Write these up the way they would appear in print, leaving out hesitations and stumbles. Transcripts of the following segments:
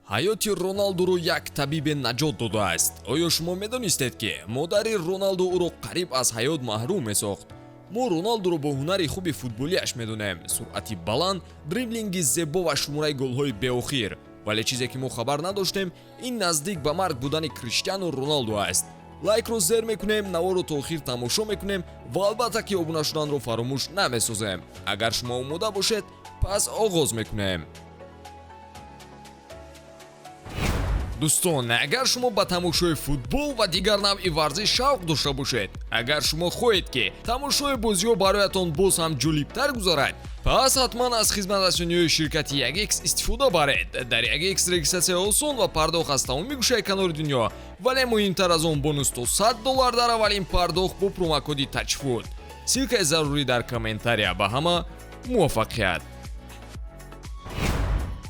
Ҳаёти Роналдуро як табибе наҷот додааст. Оё шумо медонистед, ки модари Роналду ӯро қариб аз ҳаёт маҳрум месохт? Мо Роналдуро бо ҳунари хуби футболиаш медонем: суръати баланд, дриблинги зебо ва шумораи голҳои беохир. Вале чизе, ки мо хабар надоштем, ин наздик ба марг будани Криштиану Роналду аст. Лайкро зер мекунем, наворо то охир тамошо мекунем ва албатта, ки обуна шуданро фаромӯш намесозем. Агар шумо омода бошед, пас оғоз мекунем. Дӯстон, агар шумо ба тамошои футбол ва дигар навъи варзиш шавқ дошта бошед, агар шумо хоҳед, ки тамошои бозиҳо бароятон боз ҳам ҷолибтар гузарад, пас ҳатман аз хизматрасониҳои ширкати 1X истифода баред. Дар 1X регистратсия осон ва пардохт аз тамоми гӯшаи канори дунё, вале муҳимтар аз он, бонус то 100 доллар дар аввалин пардохт бо промокоди TAJFOOT. Ссылкаи зарурӣ дар комментария. Ба ҳама муваффақият!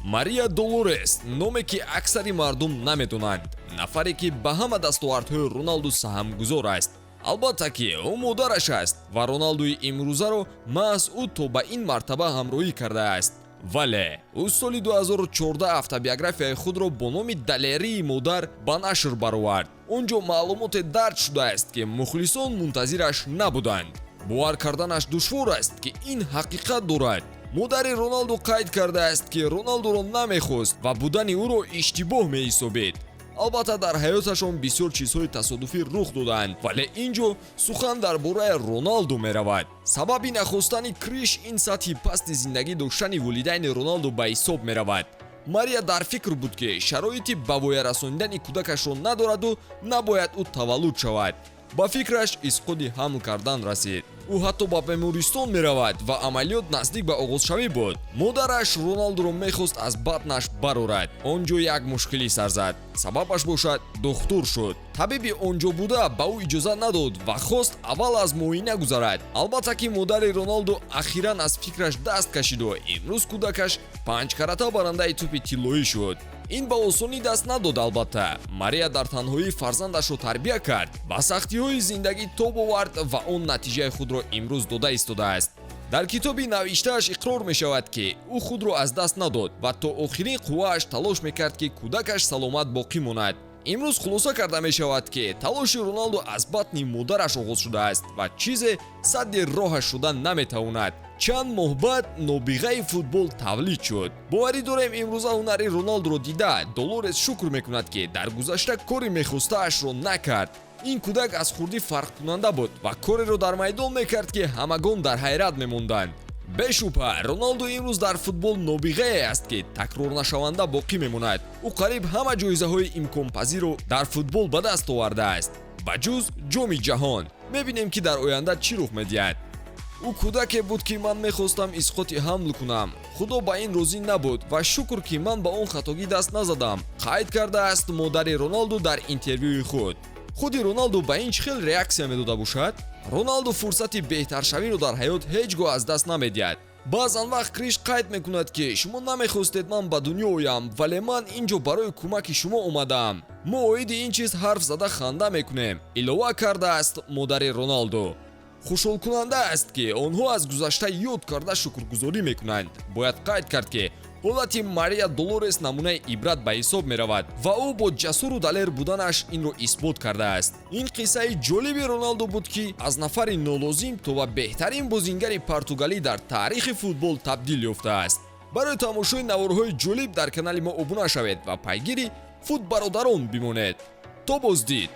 Мария Долорес, номе, ки аксари мардум намедонанд, нафаре, ки ба ҳама дастовардҳои Роналду саҳмгузор аст. Албатта, ки ӯ модараш аст ва Роналдуи имрӯзаро маҳз ӯ то ба ин мартаба ҳамроҳӣ кардааст. Вале ӯ соли 2014 автобиографияи худро бо номи «Далерии модар» ба нашр баровард. Он ҷо маълумоте дарҷ шудааст, ки мухлисон мунтазираш набуданд. Бовар карданаш душвор аст, ки ин ҳақиқат дорад. Модари Роналду қайд кардааст, ки Роналдуро намехост ва будани ӯро иштибоҳ меҳисобид. Албатта, дар ҳаёташон бисёр чизҳои тасодуфӣ рух додаанд, вале ин ҷо сухан дар бораи Роналду меравад. Сабаби нахостани Криш ин сатҳи пасти зиндагӣ доштани волидайни Роналду ба ҳисоб меравад. Мария дар фикр буд, ки шароити ба воя расонидани кӯдакашро надораду набояд ӯ таваллуд шавад. Ба фикраш исқоти ҳамл кардан расид. Ӯ ҳатто ба бемористон меравад ва амалиёт наздик ба оғозшавӣ буд. Модараш Роналдуро мехост аз батнаш барорад. Он ҷо як мушкилӣ сар зад. Сабабаш бошад духтур шуд. Табиби он ҷо буда ба ӯ иҷоза надод ва хост, аввал аз муоина гузарад. Албатта, ки модари Роналду ахиран аз фикраш даст кашиду имрӯз кӯдакаш панҷкарата барандаи тӯпи тиллоӣ шуд. Ин ба осонӣ даст надод. Албатта, Мария дар танҳоӣ фарзандашро тарбия кард, ба сахтиҳои зиндагӣ тоб овард ва он натиҷаи худро имрӯз дода истодааст. Дар китоби навиштааш иқрор мешавад, ки ӯ худро аз даст надод ва то охирин қуввааш талош мекард, ки кӯдакаш саломат боқӣ монад. Имрӯз хулоса карда мешавад, ки талоши Роналду аз батни модараш оғоз шудааст ва чизе садди роҳаш шуда наметавонад. Чанд моҳ баъд нобиғаи футбол тавлид шуд. Боварӣ дорем, имрӯза ҳунари Роналдуро дида, Долорес шукр мекунад, ки дар гузашта кори мехостаашро накард. Ин кӯдак аз хурдӣ фарқкунанда буд ва кореро дар майдон мекард, ки ҳамагон дар ҳайрат мемонданд. Бешубҳа, Роналду имрӯз дар футбол нобиғае аст, ки такрорнашаванда боқӣ мемонад. Ӯ қариб ҳама ҷоизаҳои имконпазирро дар футбол ба даст овардааст, ба ҷуз Ҷоми ҷаҳон. Мебинем, ки дар оянда чӣ рух медиҳад. Ӯ кӯдаке буд, ки ман мехостам исқоти ҳамл кунам. Худо ба ин розӣ набуд ва шукр, ки ман ба он хатогӣ даст назадам, қайд кардааст модари Роналду дар интервюи худ. Худи Роналду ба ин чӣ хел реаксия медода бошад? Роналду фурсати беҳтаршавиро дар ҳаёт ҳеҷ гоҳ аз даст намедиҳад. Баъзан вақт Криш қайд мекунад, ки шумо намехостед ман ба дунё оям, вале ман ин ҷо барои кӯмаки шумо омадаам. Мо оиди ин чиз ҳарф зада ханда мекунем, илова кардааст модари Роналду. Хушҳолкунанда аст, ки онҳо аз гузашта ёд карда, шукргузорӣ мекунанд. Бояд қайд кард, ки ҳолати Мария Долорес намунаи ибрат ба ҳисоб меравад ва ӯ бо ҷасуру далер буданаш инро исбот кардааст. Ин қиссаи ҷолиби Роналду буд, ки аз нафари нолозим то ба беҳтарин бозингари португалӣ дар таърихи футбол табдил ёфтааст. Барои тамошои наворҳои ҷолиб дар канали мо обуна шавед ва пайгири футбародарон бимонед. То боздид.